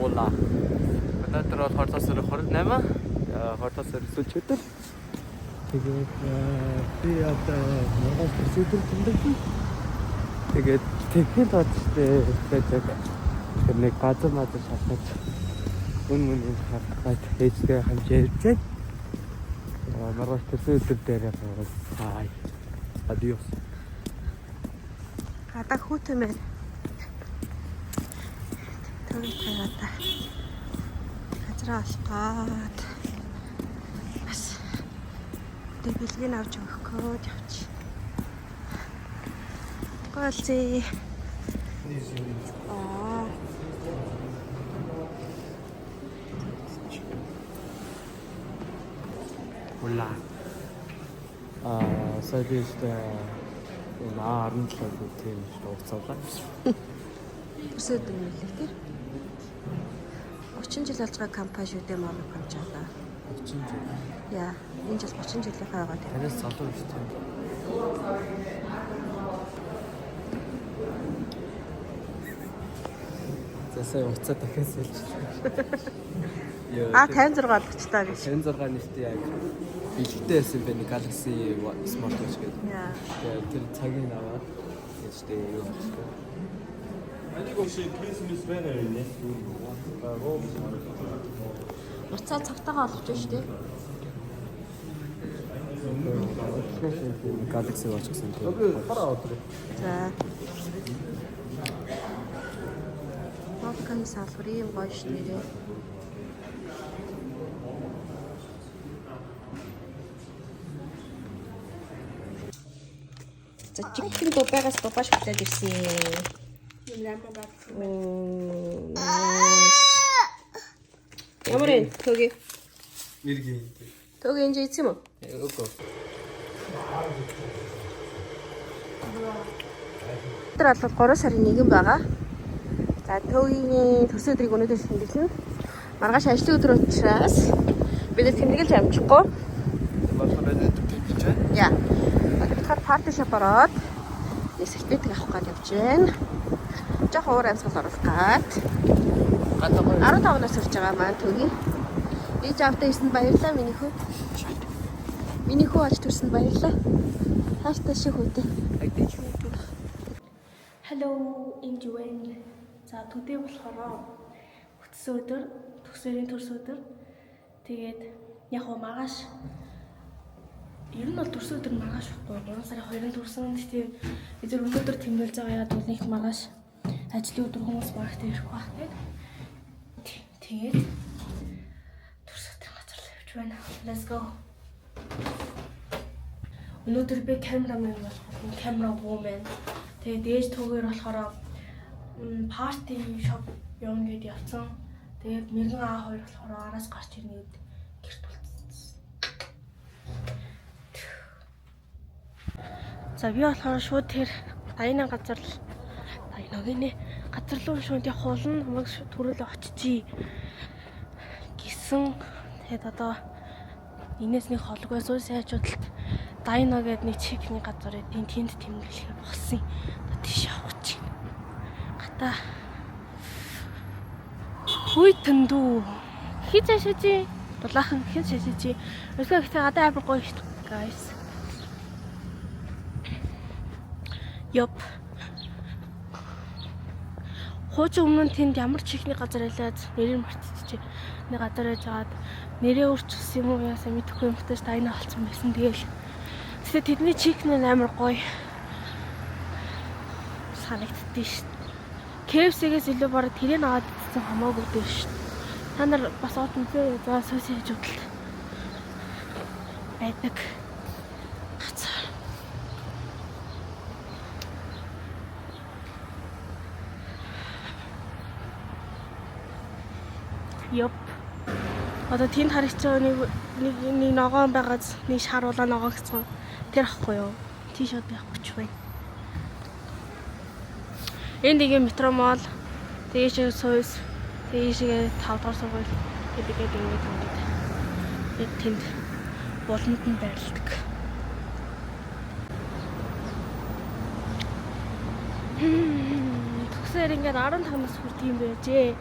Hola. Өнөөдөр бол 22 сарын 28, 22 сарын сүүлийн өдөр. Тэгээд би одоо Монгол төрсөн өдөр тэмдэглэнэ. Тэгээд тэгэхэд бодчихтэй тэгээд тэр нэг газар мазар шалгаж үн үнийг харах гад ээжтэй хамт ярьж байна. Маргааш төрсөн өдөр дээр бай. Adios. Гадаа хүүтэн байна. Төвийн тагаада. Газраа олох гад. Бас тэг бэлгийг авч өгөх гээд явчих. Гоолзээ. Аа. Hola. Сая би ихтэй энэ А17 гэх тийм уцаалаа. Төрсөн өдөр мэлээ тий. 30 жил болж байгаа компани шүү дээ Mobicom ч одоо. 30 жил. Яа, энэ жил 30 жилийнхаа байгаа тийм. Танаас залуу биш тийм. За сая уцаа дахиад сэлжлээ. Йоо. А 56 болгочтой гэж. 56 нэртэй яг бэлэгтэй байсан бэ нэг Galaxy Smartwatch гэдэг. Яа. Тэгээд тэр цагийг аваад гэжтэй юу болчихсон. Уцаа цагтаагаа олгож шүү дээ. Galaxy Watch гэсэн тийм. За. Mobicom салбар ийм гоё шүү дээ. За жинхэнэ Дубайгаас Дубай шоколад ирсэн. Оо, nice. Ямар вэ? Төги. Мэргийн. Төги энэ ийц юм уу? Үгүй. Өдөр бол 3 сарын 1 байгаа. За төвийн төрсөн өдрийг өнөөдөр тэмдэглэнэ. Маргааш ажлын өдөр учраас бид нар тэмдэглэж амжихгүй. Болохоор өнөөдөр тэмдэглэж байна. Яа. Одоо бид хаар party shop ороод нэг сэлбэтг авах гээд явж байна. Жохо уур амьсгал оруулах гад. Гадаа гоё. 15-наас сурж байгаа маань төгийн. Ээж аавтай ирсэнд баярлалаа миний хүү. Миний хүү олж төрсөнд баярлалаа. Хайртай шиг хүүтэй. Hello, энд юу вэ? За today болохоор хөтсөн өдөр, төгсөрийн төрс өдөр. Тэгээд яг гоо маргааш ер нь бол төрсөн өдөр маргааш байхгүй 3 сарын 2-нд төрсөн. Гэтэ бид нар өнөөдөр тэмдэглэж байгаа яа гэвэл нэгт маргааш ажлын өдөр хүмүүс маргааш ирэх байх тэгээд тэгээд төрсөн өдөр газар л явж байна. Let's go. Өнөөдөр би камерамен болох camera woman. Тэгээд ээж түүгээр болохоор party shop явна гэд явцсан. Тэгээд мэрэгэн А2 болохоор араас гарч ирнэ гэд гэрт үлдсэн. За би болохоор шууд тэр дайна газар л дайнагийн нэ газар руу шууд явах болно. Намайг түрүүлээ очичий гисэн. Тэгээд одоо энэс нэг холгүй сууж сайжуудалт Дайно гэдэг нэг chicken ий газар эдийн тэнд тэмдэглэхээр болсон. Одоо тийш явах гэж байна. Гата хүйтэн дүү. Хий цаашаа дулаахан хин цаашаа чи. Өсгөө ихтэй гадаа амар гоё шүү дээ, guys. Yup. Хуучин өмнө нь тэнд ямар chicken ий газар байлаа нэрийг мартчихжээ. Нэг газар байж хагаад нэрээ өөрчилсөн юм уу яасаа мэдэхгүй юм хтэж дайна олцсон байсан. Тэгэл Гэтэ тэдний chicken нь амар гоё санагддээ шүү дээ. KFC-гээс илүү бараг тэрийг аваад идсэн хамаагүй дээ шүү дээ. Та нар бас од үзээ за суусан хийж удалт байдаг газар. Yup. Одоо тэнд харагч байгаа нэг нэг нэг ногоон байгааз нэг шар улаан ногоон гэсэн. Тэр ахгүй юу? Тийш одоо явах гэж байна. Энд нэг Metro Mall, тийшээ Сойс, тийшээ 5 дугаар сургууль гэдэг ингээд ингээд яг тэнд буланд нь байрладаг. Төгсөөр ингээд 15-аас хүрдэг юм байжээ.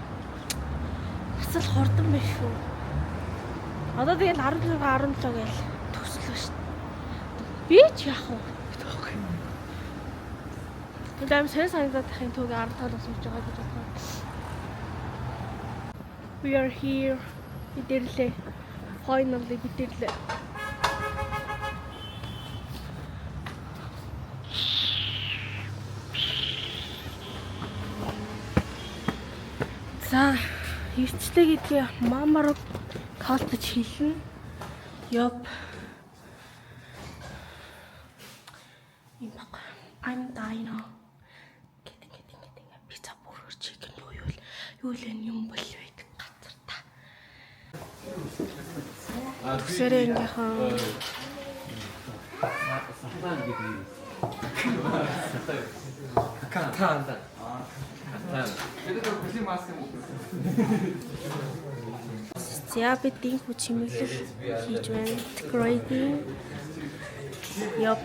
Бас л хурдан биш шүү. Одоо тэгэл 16 17 гээл төгслөө шүү. Би ч яах вэ? Гэдэг. Тэгээд аим сайн санагдаад тахын төөг 15 болсон гэж байгаа гэж бодлоо. We are here. Бид ирлээ. Finally бид ирлээ. За, ирчлээ гэдгээ мамаар калтаж хэлнэ. Yup. Юм баг. I'm dying. Гэдэг гэдэг гэдэг ингээ пицца бургер chicken юу юу л юу л энэ юм бол байдаг газар та. Төсөөрөө ингэхэн За бид инхүү чимэглэл хийж байна. Decorating. Yup.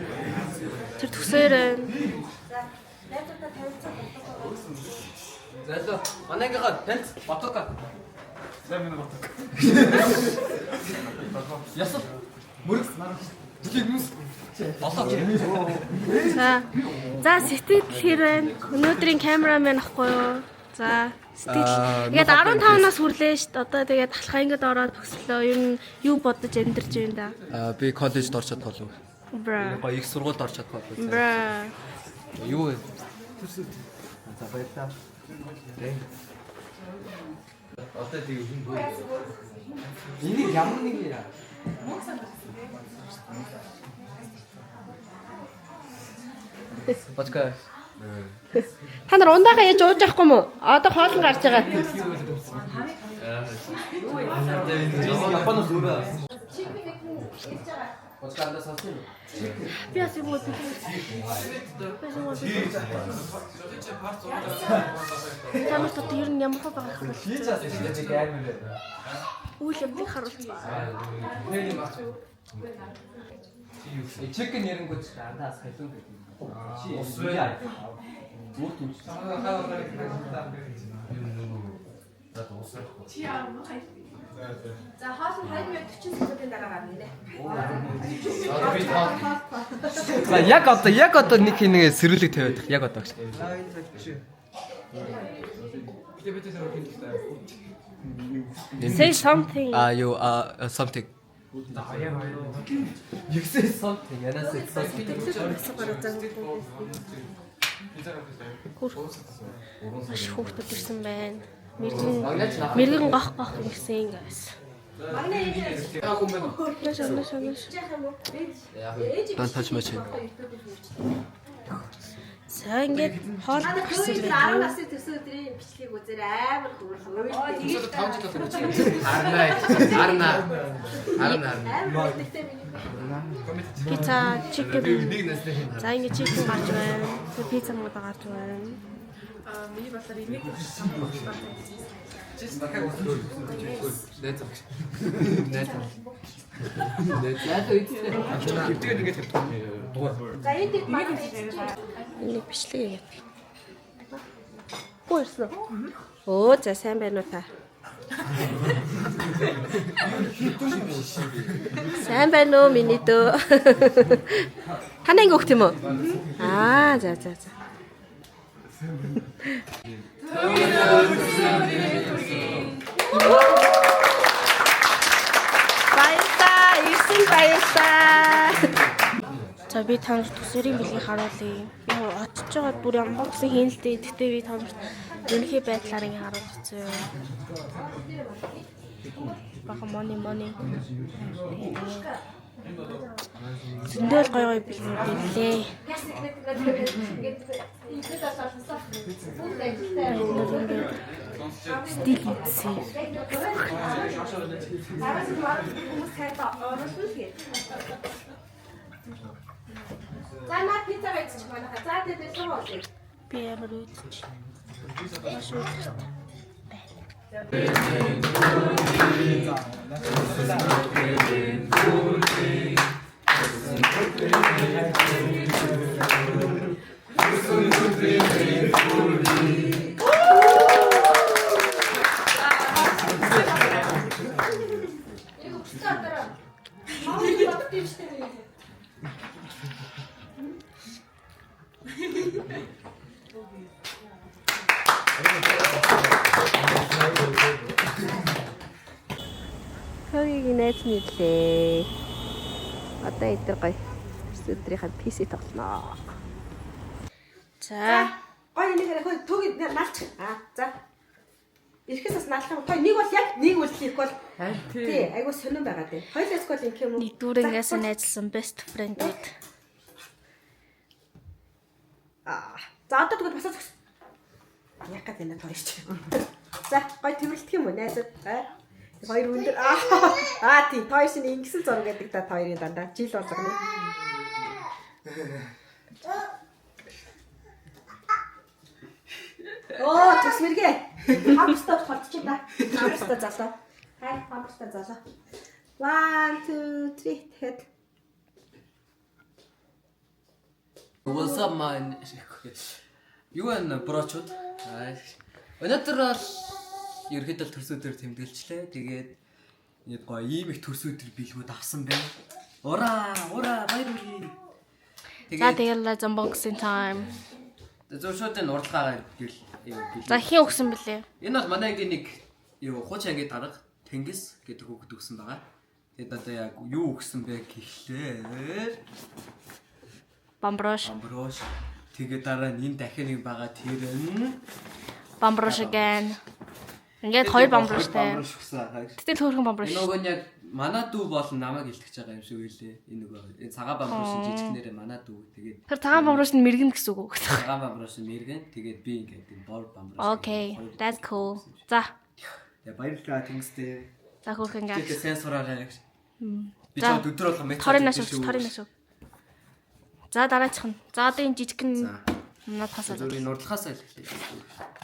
Тэр төсөөр байна. Залуу, манайгийнхаа таньц Батука. За миний Батука. Ясал. Мөрөг. Жилиг нүс. Болоо. За. За сэтгэл хэр байна? Өнөөдрийн камерамен ахгүй юу? За сэтгэл. Тэгээд 15-наас хүрлээ шүү дээ. Одоо тэгээд талхаа ингэд ороод төгслөө. Ер нь юу бодож амьдарч байна да? Аа би коллежд орж чадах болов. Бра. Гоё их сургуульд орж чадах болов. Бра. Юу вэ? За баярлалаа. Одоо тэг юм бүү. Энийг ямар нэг яа. Бачка. Та нар ундаага яаж ууж авахгүй юм уу? Одоо хоол нь гарч байгаа. Японоос өөрөө. Бачка андаа сонссон юм. Би бас юм уу? Би бас юм уу? Та нарт одоо ер нь ямар хөө байгаа харуулсан. Үйл явдлыг харуулсан. Чикен нэрэнгүүч андаас халуун гэдэг юм. Чи яа. Бүгд үгүй. За хоол нь 2 минут 40 секундын дараа гарна нэ. За яг одоо нэг хинээ сэрүүлэг тавиад яг одоо гэж. Say something. А юу а something. You say something and I said something. Маш их хүүхдүүд ирсэн байна. Мэргэн мэргэн гох гох гэсэн guys. Маш маш маш. Don't touch my chin. За ингээд хоол гарсан 10 байна. насны төрсөн өдрийн бичлэгийг үзээр амар хөөрхөн. Арна арна арна. Амар хөөрхөнтэй миний. Пицца, chicken. За ингээд chicken гарч байна. Тэгээ пицца мууд гарч байна. Найз Найз. Найз. За энэ дэд манай ээж чинь Энийг бичлэг хийгээд. Хүү ирсэн үү? Өө за сайн байна уу та? Сайн байна уу миний дөө? Танай анги өгт юм уу? Аа за за за. Баярлалаа, ирсэн баярлалаа. За би та нарт төсвөрийн бэлгийг харуулъя. Яг очиж байгаа бүр unboxing хийн л дээ. Гэхдээ би та нарт ерөнхий байдлаар ингэ харуулчихсан юм. Бага money money. Зөндөл гоё гоё бэлгүүд ирлээ. Ингээд стил идсэн. За наа пицца идчих манайха. За тэгээд сум уулъя. Би амар үүдэж. Маш үүдэрт. Төвийн найз нийлээ. Одоо эдгээр гоё төрсөн өдрийнхээ PC тоглоно. За. Гоё энийг харах төг налч. Аа за. Ирэхээс бас налах юм. Той нэг бол яг нэг үлдэл их бол тий айгуу сонирн байгаа дээ. Хоёулаас гол ингэх юм уу? Нэгдүгээр ангиас найзлсан best friend-үүд. Аа. За одоо тэгвэл босоо зогс. Яг гад энэ хоёр чи. За гоё тэрвэрлэх юм уу найзууд? Аа. Хоёр өндөр аа аа тий хоёр шинэ ингэсэн зураг гэдэг та хоёрын дандаа жил болгоно. Оо төс мэргээ. Хамстаа толцчих да. Хамстаа залуу. Хай хамстаа залуу. 1 2 3 тэгэхэд What's up man? Юу вэ bro чууд? Өнөөдөр бол ерөөхдөө төрсөн өдөр тэмдэглэжлээ. Тэгээд нэг гоё ийм их төрсөн өдөр бэлгүүд авсан байна. Ура, ура, баяр хүргэе. За тэгэл unboxing time. Зөв шууд энэ уралгаагаа гэл юу бэлэг. За хэн өгсөн бэлээ? Энэ бол манай ангийн нэг юу хуучин ангийн дарга Тэнгис гэдэг хүүхэд өгсөн байгаа. Тэгээд одоо яг юу өгсөн бэ гэхлээр Бамброш. Бамброш. Тэгээд дараа нь энэ дахин нэг байгаа тэр нь Бамброш again. Ингээд хоёр бамброштай. Бамброш өгсөн байгаа. Гэтэл хөөрхөн бамброш. Энэ нөгөө нь яг манай дүү болон намайг илтгэж байгаа юм шиг байлээ. Энэ нөгөө энэ цагаан бамброш жижигнэрээ манай дүү. Тэгээд Тэр цагаан бамброш нь мэрэгэн гэсэн үг үү? цагаан бамброш нь мэрэгэн. Тэгээд би ингээд энэ бор бамброш. Okay, that's cool. За. Тэгээд баярлалаа Тэнгистэй. За хөөрхөн ингээд. Тэгээд сайн сураарай гэж. Би За. ч өдөр болгон мэт. Торын нашууч, торын нашууч. За дараачих нь. За одоо энэ жижигхэн За. надаас Зүгээр энэ урдлагаас илгэлээ.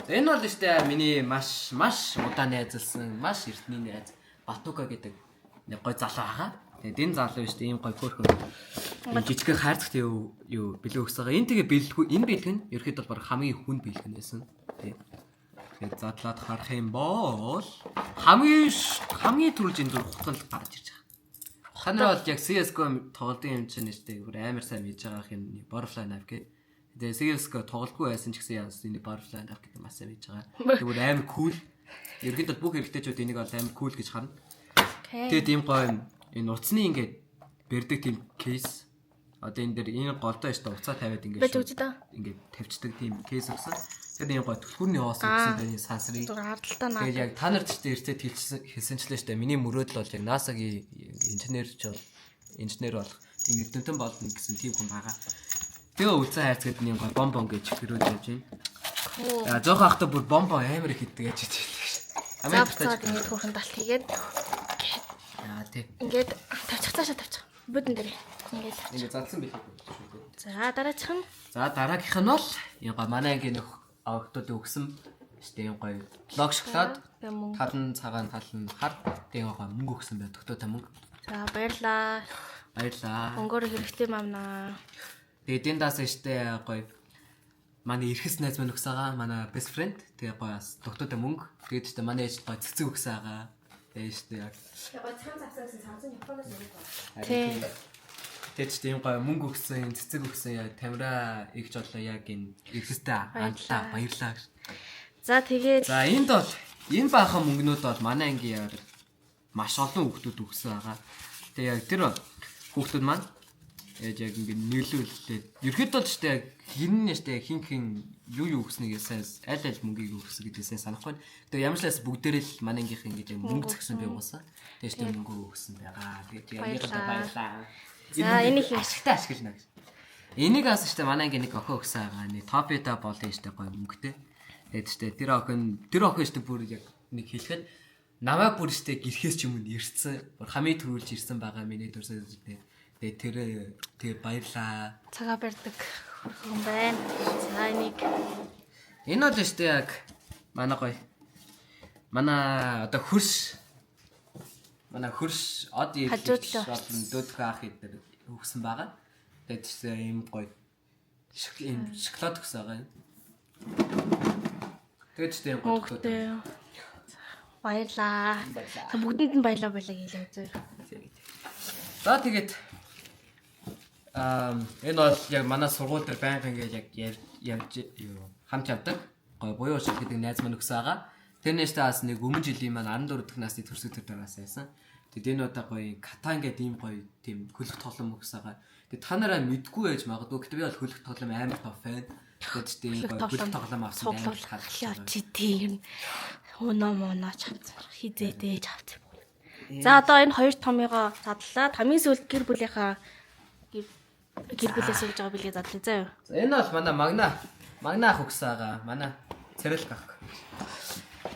За энэ бол штэ миний маш маш удаан найзалсан, маш эртний найз Батука гэдэг нэг гой залуу байгаа. Тэгээд энэ залуу штэ ийм гой хөөрхөн ийм жижигхэн хайрцагтай юу юу бэлэг өгсөн байгаа. Энэ тэгээ бэлгүй энэ бэлэг нь ерөөхдөө бол баг хамгийн хүн бэлэг нь байсан. Тий. Тэгээд задлаад харах юм бол хамгийн хамгийн түрүүлж энэ зүр хутгал гарч ирж байгаа. Та нар бол яг CS:GO тоглолтын юм чинь штэ бүр амар сайн мэдж байгаа юм Butterfly Knife гэдэг. Тэгээ CS:GO тоглолтгүй байсан ч гэсэн яасан энэ Butterfly Knife гэдэг маш сайн мэдж байгаа. Тэгээ бүр амар cool. Ерөнхийдөө бүх эрэгтэйчүүд энийг бол амар cool гэж харна. Тэгээд ийм гоё юм энэ утасны ингээд бэрдэг тийм case. Одоо энэ дээр энэ голдоо штэ уцаа тавиад ингээд Байж өгч та. ингээд тавьчихдаг тийм case өгсөн. Тэгээд ийм гоё түлхүүрний хоос өгсөн байх сансрыг. Зүгээр хардталтай наа. Тэгээд яг та нарт ч эртээ хэлсэн хэлсэнчлээ штэ. Миний мөрөөдөл бол яг NASA-гийн инженер ч бол инженер болох тийм эрдэмтэн болно гэсэн тийм хүн байгаа. Тэгээ үлцэн хайрцагт нэг гой бомбон гэж хөрөөд явж байна. Аа зөөхөн ахта бүр бомбон амар их иддэг гэж хэлдэг штэ. За Амар буцаад ингээд хөөрхөн талт хийгээд Аа тий. ингээд тавчих цаашаа тавчих. Бүдэн дээр. Ингээд тавчих. Ингээд задсан билээ шүү дээ. За дараачих нь За дараагийнх нь бол энэ гой манай ангийн нөх охтууд өгсөн штэ энэ гоё блок шоколад тэгээ мөнгө. тал нь цагаан тал нь хар тэгээ гой мөнгө өгсөн байх тогтоотой мөнгө. За баярлаа. Баярлаа. Мөнгөөр хэрэгтэй мамнаа. Тэгээд энэ даас штэ гоё манай эрхэс найз маань өгсөн байгаа. Манай best friend. Тэгээ гоё бас тогтоотой мөнгө. Тэгээд штэ манай ээж гоё цэцэг өгсөн байгаа. Тэгээд штэ яг Гоё цан завсан гэсэн цанцан Японоос ирэх байна. Тий. Тэгээд штэ ийм гоё мөнгө өгсөн, цэцэг өгсөн яг тамира игч боллоо яг энэ эрхэстэй андлаа баярлаа гэж. За тэгээд За энд бол энэ баахан мөнгнүүд бол манай ангийн яар маш олон хүүхдүүд өгсөн байгаа. Тэгээ яг тэр хүүхдүүд маань яаж яг ингэ нөлөөллээ. Ерхэд бол ч яг хин нь штэ хин хин юу юу өгснийг сайн аль аль мөнгийг өгсөн гэдгийг сайн санахгүй байна. Тэгээ ямар ч лээс бүгдээрээ л манай ангийнх ингэж яг мөнгө згсэн би угаасаа. Тэгээ штэ мөнгө өгсөн байгаа. Тэгээд ангийнхаа баярлаа. За, энийг хин? ашигтай ашиглана гэж. Энийг бас штэ манай ангийн нэг охин өгсөн байгаа. Нэг топита болон штэ гоё мөнгөтэй. Тэгээд штэ тэр охин штэ бүр яг нэг хэлэхэд намайг бүр штэ гэрхээс ч юм уу ирсэн. Бүр хамгийн түрүүлж ирсэн байгаа миний төрсөн тэгээд тэгээд тэр тэгээ баярлаа. цагаа барьдаг хөрхөн байна. За энийг Энэ бол штэ яг манай гоё. Манай одоо хөрш манай хөрш од Хажуудлын болон дөөдхөө ах эдэр өгсөн байгаа. Тэгээд штэ ийм гоё ийм шоколад өгсөн байгаа юм. Тэгээд штэ ийм гоё мөнгөтэй. Баярлаа. Та бүгдэнд нь баялаа баялаа гэлээ үзээ. За тэгээд энэ бол яг манай сургууль дээр байнга ингээд яг явж юу хамт явдаг. Гой буян ушиг гэдэг найз маань өгсөн байгаа. Тэрнээс таас нэг өмнө жилийн маань 14 дахь насны төрсөн өдөр дараас байсан. Тэгээд энэ удаа гоё Катан гэдэг ийм гоё тийм хөлөх тоглоом өгсөн байгаа. Тэгээд та нараа мэдгүй байж магадгүй. Гэтэ би бол хөлөх тоглоом амар том fan. Тэгээд ч тийм гоё хөлөх тоглоом авсан амар таалагдсан. Чи тийм өнөө моноо чавцсан. Хизээдээ чавцсан. За одоо энэ хоёр томьёогоо задлаа. Тамийн сүүлд гэр бүлийнхаа гэр бүлээс өгж байгаа бэлгээ задлаа заа юу. За энэ бол манай Магна. Магна ах өгсөн байгаа. Манай Цэрэлг ах.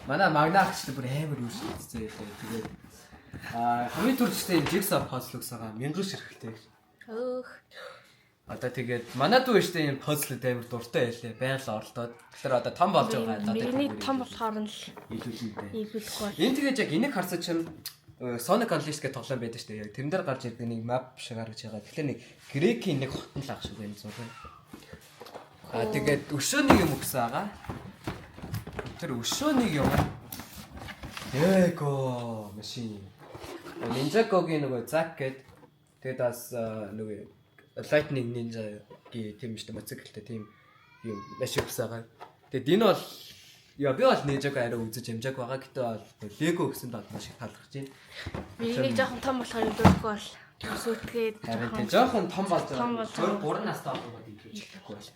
Манай Магна ах ч бүр амар үүсэлцээ байлаа. Тэгээд хамгийн түрүүчтэй энэ jigsaw puzzle өгсөн байгаа. Мянган ширхэлтэй. Өөх. Одоо тэгээд манай дүү штэ энэ puzzle амар дуртай байлээ. Байнга л оролдоод. Тэгэхээр одоо том болж байгаа. Одоо Миний том болохоор нь л илүүлнэ. илүүлэхгүй бол. Энэ тэгээд яг энийг харсан чинь Sonic Unleashed гэх тоглоом байдаг штэ. Яг тэрэн дээр гарч ирдэг нэг map шиг гарч байгаа. Тэгэхээр нэг Грекийн нэг хотон л ах шиг байна зураг. Тэгээд өшөө нэг юм өгсөн байгаа. Тэр өшөө нэг юм. Лего машин. Ninjago-гийн нөгөө Zack гээд тэгээд бас нөгөө Lightning Ninja-гийн тийм штэ мотоциклтэй тийм юм машин өгсөн байгаа. Тэгээд энэ бол яа би бол Ninjago арай үзэж амжааг байгаа. Гэтэ бол Lego өгсөнд бол маш их таалагдж байна. Миний жоохон том болохоор илүүлэхгүй бол. Сүйтгээд Харин тийм жоохон том болж Том байгаа. болж байгаа. 23 настай болгоод илүүж эхлэхгүй бол.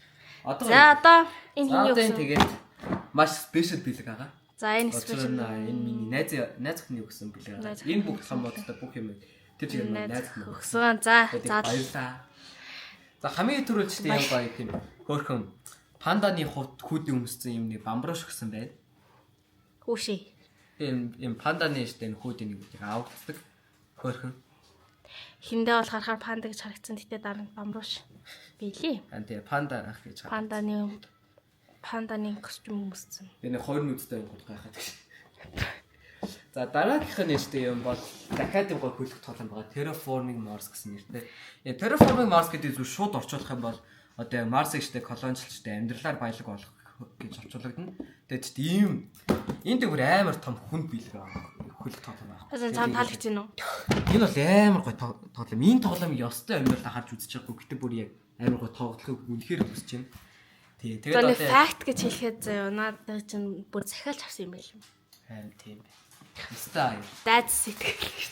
Одоо За одоо энэ За хиний одоо энэ өгсөн. тэгээд маш special бэлэг байгаа. За энэ Учир special нь энэ миний найз найз охины өгсөн бэлэг байгаа. Найз Энэ бүх том бодтой бүх юм тэр чигээр маань найз охин өгсөн. За Тэгээд за баярлаа. За хамгийн түрүүлжтэй юм гоё тийм хөөрхөн панданы хувьд хүүдийн өмссөн юм нэг бамбрууш өгсөн байна. Хүүшээ. Тийм юм панданы штэ энэ хүүдийн нэг үгийг авагддаг. Хөөрхөн. Хиндээ бол харахаар панда гэж харагдсан. Гэтэ дараа нь бамбрууш билий. Аа тийм панда ах гэж харагдсан. Панданы костюм өмссөн. Би нэг хоёр нүдтэй юм гол гайхаад гэж. За дараагийнх нь штэ юм бол дахиад юм гой хөлөх тоглоом байгаа. Terraforming Mars гэсэн нэртэй. Яа Terraforming Mars гэдэг зүйл шууд орчуулах юм бол одоо яг Марсыг штэ колоничлж штэ амьдралаар баялаг болох гэж орчуулагдана. Тэгээд ч ийм энэ дэвэр амар том хүнд биелэг байгаа. Хөлөх тоглоом байгаа. Хасан цаан таалагдж байна уу? Энэ бол амар гой тоглоом. Энэ тоглоомыг ёстой амьдралаа харж үзэж байгаагүй. Гэтэ бүр яг амар гой тоглохыг үнэхээр хүсэж байна. Тий. За Тэгээд нэг одоо факт гэж хэлэхэд заяа надад чинь бүр захиалж авсан юм байл юм. аим тийм бэ. Ёстой аяа. Дайц сэтгэл гэж.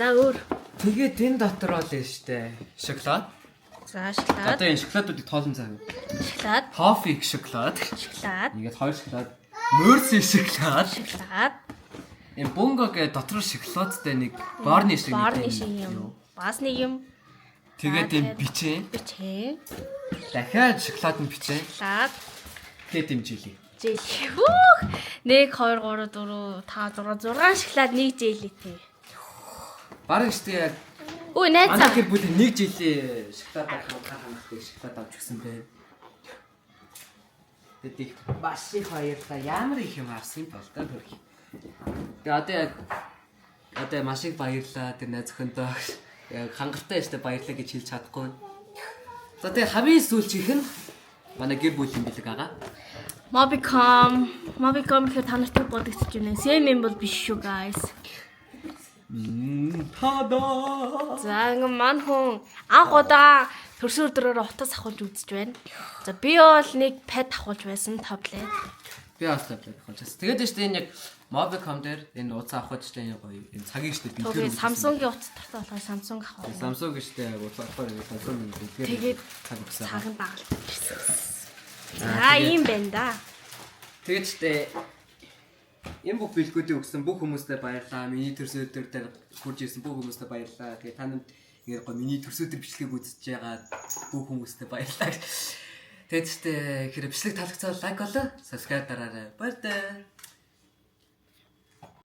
За өөр. Тэгээд энэ дотор бол энэ штэ шоколад. За шоколад. Одоо энэ шоколадуудыг тоолон заа. Шоколад. Кофе шоколад. Шоколад. Ингээд хоёр шоколад. Мөрси шоколад. Шоколад. Энэ бунго гэ дотор шоколадтай нэг барны шиг нэг Барны тийм шиг юм. Бас нэг юм. Тэгээд энэ бичээ. Бичээ. Дахиад шоколад нь бичээ. Шоколад. Тэгээд юм жили. Жэли. Хөөх. 1 2 3 4 5 6 6 шоколад нэг жээлийтэй. Бараг штэ яг Үй найзаа. манай гэр бүлийн нэг жилийн шоколад авах хангалттай шоколад авч өгсөн бэ. Тэгээд их маш их баярлалаа. Ямар их юм авсан бол та хөрх. Тэгээд одоо яг одоо маш их баярлалаа тэр найз охиндоо. Яг хангалттай штэ баярлалаа гэж хэлж чадахгүй. За тэгээд хамгийн сүүлчийнх нь манай гэр бүлийн бэлэг байгаа. Mobicom. Mobicom гэхээр та нарт юу бодогдож байна? Сэм юм бол биш шүү guys. Тада. За ингээ мань хүн анх удаа төрсөн өдрөөр утас авахулж үзэж байна. За би бол нэг пад авахулж байсан таблет. Би бас таблет авахулж байсан. Тэгээд штэ энэ яг Mobicom дээр энэ утас авах штэ энэ гоё энэ цагийг штэ Тэгээ Samsung-ийн утас тартай болохоор Samsung авах. Samsung штэ яг утас авахаар энэ Samsung бэлгээр Тэгээд цаг өгсөн. цаг нь дагалдаж ирсэн. За ийм байна да. Тэгээд штэ энэ бүх бэлгүүдийг өгсөн бүх хүмүүстээ баярлалаа. Миний төрсөн өдөр дээр хурж ирсэн бүх хүмүүстээ баярлалаа. Тэгээд та нарт ингээд гоё миний төрсөн өдөр бичлэгийг үзэж байгаа бүх хүмүүстээ баярлалаа. Тэгээд штэ хэрэг бичлэг таалагдсан бол лайк болоо, subscribe дараарай. Баярлалаа.